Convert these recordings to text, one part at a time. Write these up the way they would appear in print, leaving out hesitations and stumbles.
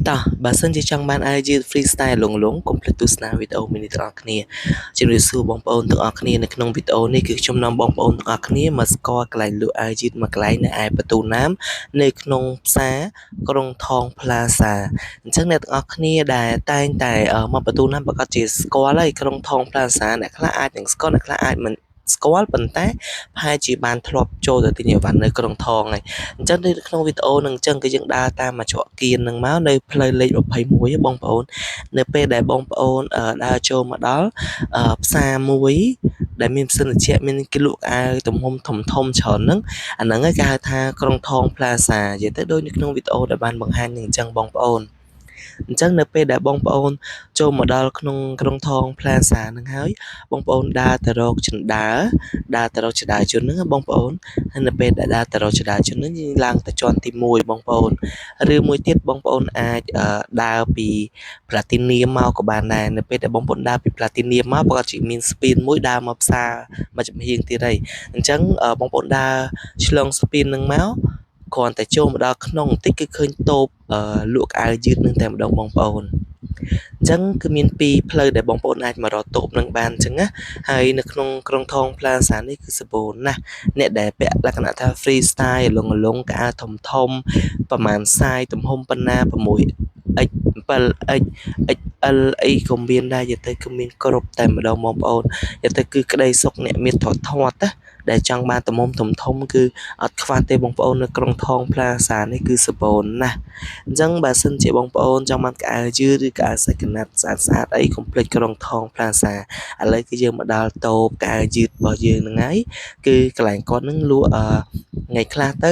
តោះបើសិនជាចង់បានអាវយឺត freestyle លងលងកុំភ្លេចទស្សនាវីដេអូមួយនេះទាំងអស់គ្នាជំរាបសួរបងប្អូនទាំងអស់គ្នានៅក្នុងវីដេអូនេះគឺខ្ញុំនាំបងប្អូនទាំងអស់គ្នាមកស្គាល់កន្លែងលក់អាវយឺតមួយកន្លែងនៅឯបន្ទូណាមនៅក្នុងផ្សារក្រុងថងផ្លាសាអញ្ចឹងអ្នកទាំងអស់គ្នាដែលតែងតែមកបន្ទូណាមប្រកាសជាស្គាល់ហើយក្រុងថងផ្លាសាអ្នកខ្លះអាចនឹងស្គាល់អ្នកខ្លះអាចមិនស្គាល់ប៉ុន្តែប្រហែលជាបានធ្លាប់ចូលទៅទិញអីវ៉ាន់នៅក្រុងថងហើយអញ្ចឹងនៅក្នុងវីដេអូនឹងអញ្ចឹងគឺយើងដើរតាមមកច្រកគៀននឹងមកនៅផ្លូវលេខ21បងប្អូននៅពេលដែលបងប្អូនដើរចូលមកដល់ផ្សារមួយដែលមានផ្សិនត្រជាក់មានគេលក់អាវទំហំធំធំច្រើនហ្នឹងអាហ្នឹងគេហៅថាក្រុងថងផ្លាសានិយាយទៅដូចនៅក្នុងវីដេអូដែលបានបង្ហាញនឹងអញ្ចឹងបងប្អូនអញ្ចឹងនៅពេលដែលបងប្អូនចូលមកដល់ក្នុងក្រុងថងផ្លាសាហ្នឹងហើយបងប្អូនដើរទៅរកជណ្ដើរដើរទៅរកជណ្ដើរជនហ្នឹងបងប្អូនហើយនៅពេលដែលដើរទៅរកជណ្ដើរជនហ្នឹងយើងឡើងទៅជាន់ទី1បងប្អូនឬមួយទៀតបងប្អូនអាចដើរពីផ្លាទីនីមកក៏បានដែរនៅពេលដែលបងប្អូនដើរពីផ្លាទីនីមកប្រកាសជាមានស្ពានមួយដើរមកផ្សារមួយចំហៀងទៀតហើយអញ្ចឹងបងប្អូនដើរឆ្លងស្ពានហ្នឹងមកគ្រាន់តែចូលមកដល់ក្នុងបន្តិចគឺឃើញតូបលក់អាវយឺតនឹងតែម្ដងបងប្អូនអញ្ចឹងគឺមានពីរផ្លូវដែលបងប្អូនអាចមករកតូបនឹងបានអញ្ចឹងណាហើយនៅក្នុងក្រុងថងផ្លាសានេះគឺសម្បូរណាស់អ្នកដែលពាក់លក្ខណៈថា free style លងលងកៅអៅធំធំប្រហែលសាយទំហំប៉ុណ្ណា 6X 7X XL អីក៏មានដែរនិយាយទៅគឺមានគ្រប់តែម្ដងបងប្អូននិយាយទៅគឺក្តីសុខអ្នកមានធាត់ធាត់ណាដែលចង់បានទំហំធំធំគឺអត់ខ្វះទេបងប្អូននៅក្រុងថងផ្លាសានេះគឺសម្បូរណាស់អញ្ចឹងបើសិនជាបងប្អូនចង់បានកៅអៅយឺតឬកៅអៅសាច់កណាត់ស្អាតស្អាតអីកុំភ្លេចក្រុងថងផ្លាសាឥឡូវគឺយើងមកដល់តូបកៅអៅយឺតរបស់យើងហ្នឹងហើយគឺកន្លែងគាត់ហ្នឹងលក់អឺថ្ងៃខ្លះទៅ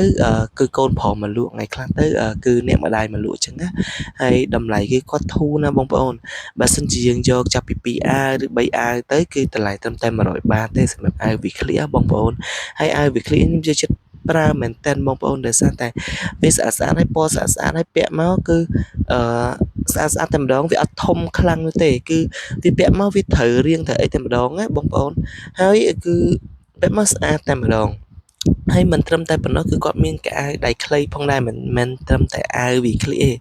គឺកូនប្រុសមកលក់ថ្ងៃខ្លះទៅគឺអ្នកម្ដាយមកលក់អញ្ចឹងណាហើយតម្លៃគឺគាត់ធូរណាស់បងប្អូនបើសិនជាយើងយកចាប់ពី2អាវឬ3អាវទៅគឺតម្លៃត្រឹមតែ100បាតទេសម្រាប់អាវវីឃ្លៀបងប្អូនហើយអាវវីឃ្លៀខ្ញុំចូលចិត្តប្រើមែនតើបងប្អូនដោយសារតែវាស្អាតស្អាតហើយពណ៌ស្អាតស្អាតហើយពាក់មកគឺអឺស្អាតស្អាតតែម្ដងវាអត់ធំខ្លាំងនោះទេគឺវាពាក់មកវាត្រូវរៀងត្រូវអីតែម្ដងណាបងប្អូនហើយគឺពាក់មកស្អាតតែម្ដងហើយមិនត្រឹមតែប៉ុណ្ណោះគឺគាត់មានកៅអៅដៃខ្លីផងដែរមិនមែនត្រឹមតែអាវវីឃ្លីទេ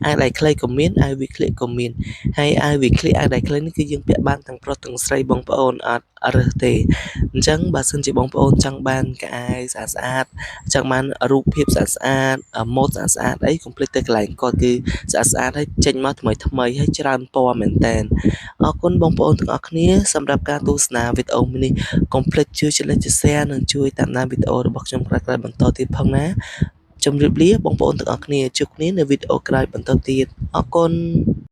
អាវដៃខ្លីក៏មានអាវវីឃ្លីក៏មានហើយអាវវីឃ្លីអាវដៃខ្លីនេះគឺយើងពាក់បានទាំងប្រុសទាំងស្រីបងប្អូនអត់រើសទេអញ្ចឹងបើសិនជាបងប្អូនចង់បានកៅអៅស្អាតស្អាតចង់បានរូបភាពស្អាតស្អាតម៉ូដស្អាតស្អាតអីកុំភ្លេចទៅកន្លែងគាត់គឺស្អាតស្អាតហើយចេញមកថ្មីថ្មីហើយច្រើនពណ៌មែនតើអរគុណបងប្អូនទាំងអស់គ្នាសម្រាប់ការទស្សនាវីដេអូមួយនេះកុំភ្លេចជួយចុច like ចុច share និងជួយតាមដានវីដេអូរបស់ខ្ញុំក្រោយៗបន្តទៀតផងណាជម្រាបលាបងប្អូនទាំងអស់គ្នាជួបគ្នានៅវីដេអូក្រោយបន្តទៀតអរគុណ។